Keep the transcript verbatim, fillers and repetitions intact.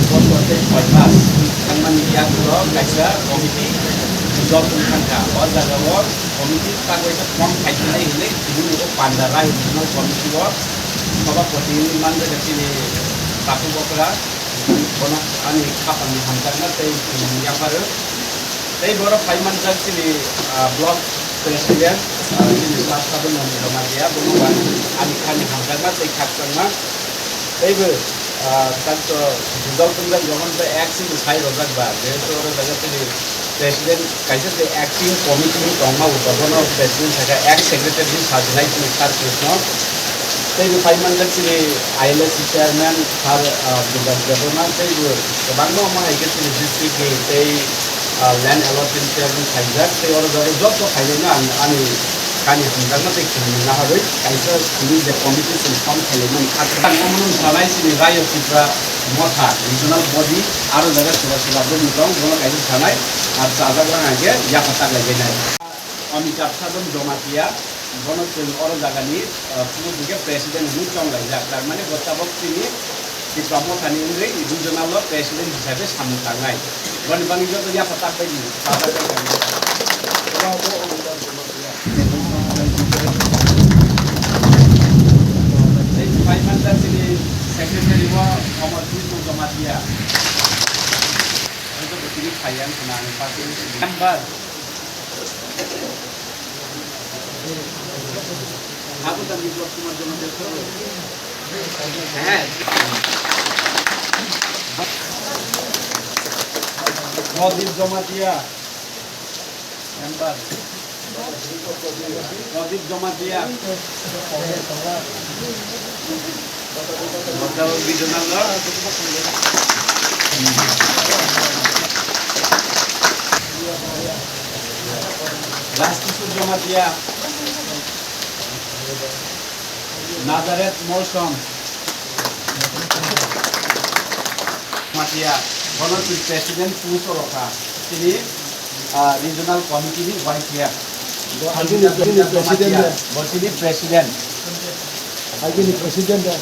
Bondo tei soi mas thangmani yagulo kaisa committee dissolve wng thangkha. O jagao committee tagwi khe form phaikhinai hinwi tini o Panda Rai Regional Committee o sabhapati wngwi manjak chini Takhuk Okra, bono ani khapangni hamjakma tei tini yapharo. Tei borok phai manjak chini, ah, block president, ah, chini Sir Sadhu Mohan Jamatia, bono bo ani khani hamjakma tei khakchangma. Teibo, ah, tanto Jujol Punjak Jogon tei ex chini sai rojak ba, jehetu oro jaga chini president kaisa tei acting committee ni tongma bo, bono president saka ex secretary ni sajinai chini Sir Krishna. Teibo phai manjak chini I L S C chairman Sir, ah, Bikas Debbarma, teibo kwbangma omo hai khe chini district ni tei ah, land allotment chairman khaijak, tei oro jaga joto khainaino ang ani kani hamjakma tei khumni naharwi kaisa simi je committee chwng form khailaimani kha. Ang omono sanai chini Rayo Tipra Motha regional body aro jaga soba soba bwrwi tong, bono kaisa sanai, ar chajakrang hwnkhe yapha taklaibainai. Amitabh Sadhon Jamatia, bono chwng oro jagani, ah, puno hwnkhe president hwnwi chonglaijak, tar mane bo tabok chini Tipra Mothani wngwi regional o president hisabe samung tangnai. Boni bagwi joto yapha tak bai di. Tei phai manjak chini secretary o Omor Krishna Jamatia. Joto bo tini phai yang khna ang party ni member. Pradip Jamatia, member. Pradip Jamatia. Botao regional lo. Rajkishore Jamatia. Nazareth Molsom. Jamatia. Bono chini president puso rokha. Chini, ah, regional committee ni Y T F. Bo chini president. Bo chini president. Agini president da.